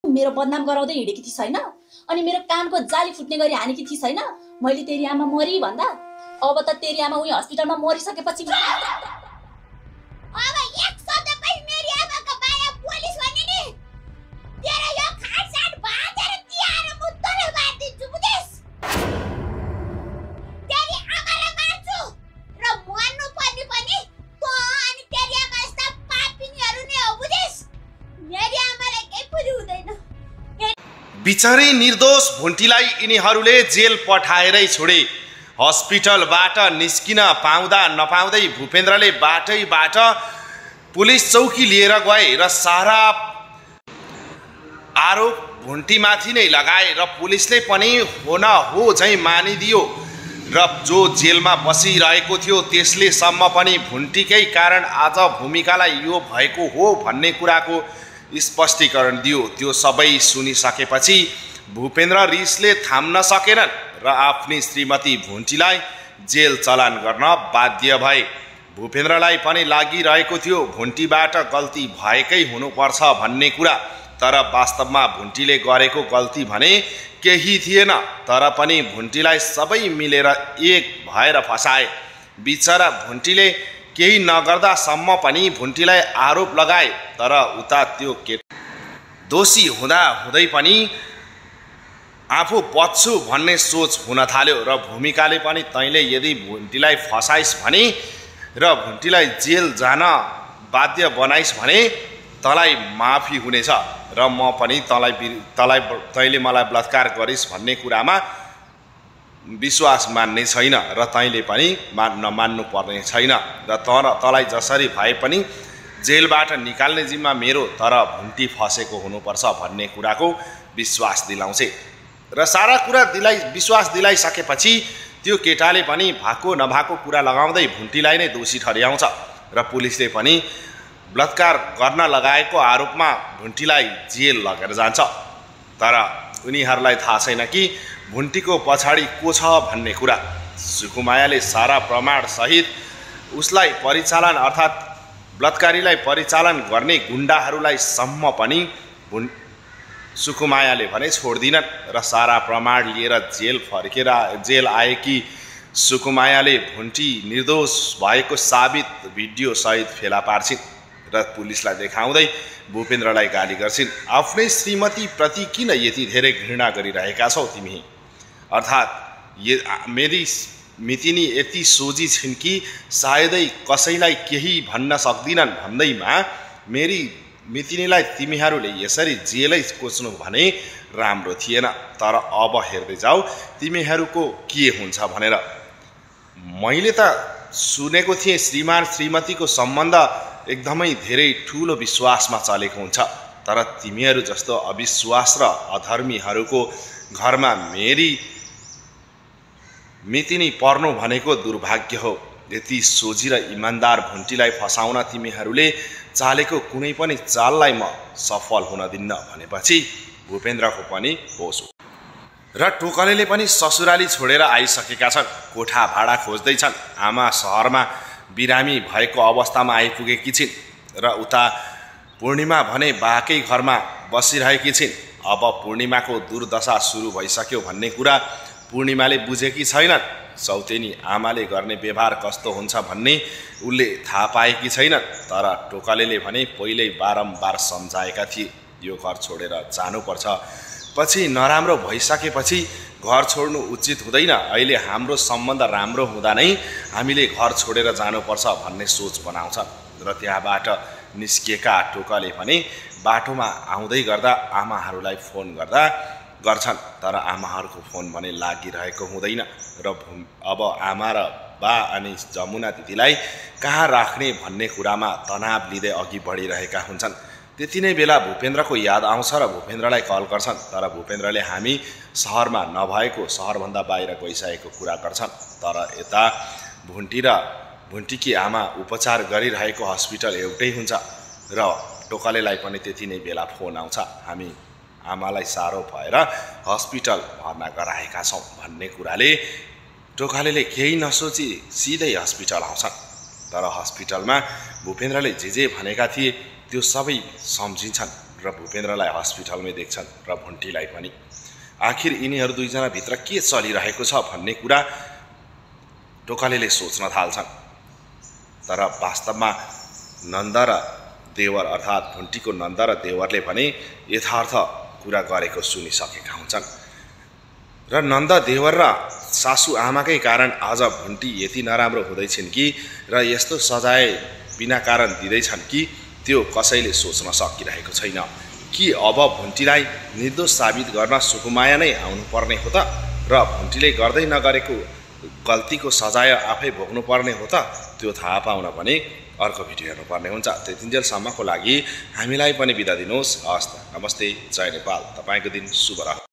मेरो बदनाम गराउँदै हिँडेकी थिइस् हैन? अनि मेरो कानको जाली फुट्ने गरी हानेकी थिइस् हैन? मैले तेरी आमा मरी भन्दा अब त तेरी आमा उही हस्पिटलमा मरिसकेपछि अब एक शब्द पनि मेरी आमाको बारे पुलिस भन्ने नि तेरो यो खाटसाट भाँचेर तिहार मुद्दले मार्दिन्छु बुझिस्? तेरी आमालाई मार्छु र मर्नु पर्ने पनि तँ अनि तेरी आमा जस्ता पापिनीहरू नै हो बुझिस्? मेरी आमालाई केही पनि हुँदैन। बिचारी निर्दोष भुन्टीलाई यिनीहरूले जेल पठाएरै छोडे। हस्पिटलबाट निस्किन पाउँदा नपाउँदै भूपेन्द्रले बाटैबाट पुलिस चौकी लिएर गए र सारा आरोप भुन्टीमाथि नै लगाए र पुलिसले पनि हो न हो झैँ मानिदियो र जो जेलमा बसिरहेको थियो त्यसले सम्म पनि भुन्टीकै कारण आज भूमिकालाई यो भएको हो भन्ने कुराको स्पष्टीकरण दियो। त्यो सबै सुनिसकेपछि भूपेन्द्र रिसले थाम्न सकेनन् र आफ्नी श्रीमती भुन्टीलाई जेल चलान गर्न बाध्य भए। भूपेन्द्रलाई पनि लागिरहेको थियो भुन्टीबाट गल्ती भएकै हुनुपर्छ भन्ने कुरा, तर वास्तवमा भुन्टीले गरेको गल्ती भने केही थिएन। तर पनि भुन्टीलाई सबै मिलेर एक भएर फसाए। बिचरा भुन्टीले केही नगर्दासम्म पनि भुन्टीलाई आरोप लगाए, तर उता त्यो दोषी हुँदा हुँदै पनि आफू बच्छु भन्ने सोच हुन थाल्यो र भूमिकाले पनि तैँले यदि भुन्टीलाई फसाइस् भने र भुन्टीलाई जेल जान बाध्य बनाइस् भने तँलाई माफी हुनेछ र म पनि तँले मलाई बलात्कार गरिस् भन्ने कुरामा विश्वास मान्ने छैन र तैँले पनि नमान्नु पर्ने छैन र तँलाई जसरी भए पनि जेलबाट निकाल्ने जिम्मा मेरो, तर भुन्टी फसेको हुनुपर्छ भन्ने कुराको विश्वास दिलाउँछे। र सारा कुरा विश्वास दिलाइसकेपछि त्यो केटाले पनि भएको नभएको कुरा लगाउँदै भुन्टीलाई नै दोषी ठहर्याउँछ र पुलिसले पनि बलात्कार गर्न लगाएको आरोपमा भुन्टीलाई जेल लगेर जान्छ। तर उनीहरूलाई थाहा छैन कि भुन्टीको पछाडि को छ भन्ने कुरा। सुकुमायाले सारा प्रमाण सहित उसलाई परिचालन अर्थात् बलात्कारीलाई परिचालन गर्ने गुण्डाहरूलाई सम्म पनि सुकुमायाले भने छोड्दिनन् र सारा प्रमाण लिएर जेल आएकी सुकुमायाले भुन्टी निर्दोष भएको साबित भिडियो सहित फेला पार्छिन् र पुलिसलाई देखाउँदै भूपेन्द्रलाई गाली गर्छिन्। आफ्नै श्रीमती प्रति किन यति धेरै घृणा गरिरहेका छौ तिमी? अर्थात् मेरी मितिनी यति सोझी छिन् कि सायदै कसैलाई केही भन्न सक्दिनन् भन्दैमा मेरी मितिनीलाई तिमीहरूले यसरी जेलै कोच्नु भने राम्रो थिएन। तर अब हेर्दै जाऊ तिमीहरूको के हुन्छ भनेर। मैले त सुनेको थिएँ श्रीमान श्रीमतीको सम्बन्ध एकदमै धेरै ठुलो विश्वासमा चलेको हुन्छ, तर तिमीहरू जस्तो अविश्वास र अधर्मीहरूको घरमा मेरी मितिनी पर्नु भनेको दुर्भाग्य हो। यति सोझी र इमान्दार भुन्टीलाई फसाउन तिमीहरूले चालेको कुनै पनि चाललाई म सफल हुन दिन्न भनेपछि भूपेन्द्रको पनि होस र टोकलेले पनि ससुराली छोडेर आइसकेका छन्। कोठा भाडा खोज्दैछन्। आमा सहरमा बिरामी भएको अवस्थामा आइपुगेकी छिन् र उता पूर्णिमा भने बाकै घरमा बसिरहेकी छिन्। अब पूर्णिमाको दुर्दशा सुरु भइसक्यो भन्ने कुरा पूर्णिमाले बुझेकी छैनन्। सौतेनी आमाले गर्ने व्यवहार कस्तो हुन्छ भन्ने उनले थाहा पाएकी छैनन्। तर टोकलेले भने पहिल्यै बारम्बार सम्झाएका थिए यो घर छोडेर जानुपर्छ, पछि नराम्रो भइसकेपछि घर छोड्नु उचित हुँदैन। अहिले हाम्रो सम्बन्ध राम्रो हुँदा नै हामीले घर छोडेर जानुपर्छ भन्ने सोच बनाउँछन्। र त्यहाँबाट निस्किएका टोकले भने बाटोमा आउँदै गर्दा आमाहरूलाई फोन गर्छन्, तर आमाहरूको फोन भने लागिरहेको हुँदैन र अब आमा र बा अनि जमुना दिदीलाई कहाँ राख्ने भन्ने कुरामा तनाव लिँदै अघि बढिरहेका हुन्छन्। त्यति नै बेला भूपेन्द्रको याद आउँछ र भूपेन्द्रलाई कल गर्छन्, तर भूपेन्द्रले हामी सहरमा नभएको सहरभन्दा बाहिर गइसकेको कुरा गर्छन्। तर यता भुन्टी र भुन्टीकी आमा उपचार गरिरहेको हस्पिटल एउटै हुन्छ र टोकलेलाई पनि त्यति नै बेला फोन आउँछ, हामी आमालाई साह्रो भएर हस्पिटल भर्ना गराएका छौँ भन्ने कुराले टोकलेले केही नसोची सिधै हस्पिटल आउँछन्। तर हस्पिटलमा भूपेन्द्रले जे भनेका थिए त्यो सबै सम्झिन्छन् र भूपेन्द्रलाई हस्पिटलमै देख्छन् र भुन्टीलाई पनि। आखिर यिनीहरू दुईजना भित्र के चलिरहेको छ भन्ने कुरा टोकलेले सोच्न थाल्छन्। तर वास्तवमा नन्द र देवर अर्थात् भुन्टीको नन्द र देवरले भने यथार्थ कुरा गरेको सुनिसकेका हुन्छन् र नन्द देवर र सासू आमाकै कारण आज भुन्टी यति नराम्रो हुँदैछन् कि र यस्तो सजाय बिना कारण दिँदैछन् कि त्यो कसैले सोच्न सकिरहेको छैन। कि अब भुन्टीलाई निर्दोष साबित गर्न सुकुमाया नै आउनुपर्ने हो त र भुन्टीले गर्दै नगरेको गल्तीको सजाय आफै भोग्नुपर्ने हो त? त्यो थाहा पाउन भने अर्को भिडियो हेर्नुपर्ने हुन्छ। त्यतिन्जेलसम्मको लागि हामीलाई पनि बिदा दिनुहोस्। हवस् त, नमस्ते, जय नेपाल। तपाईँको दिन शुभ रहोस्।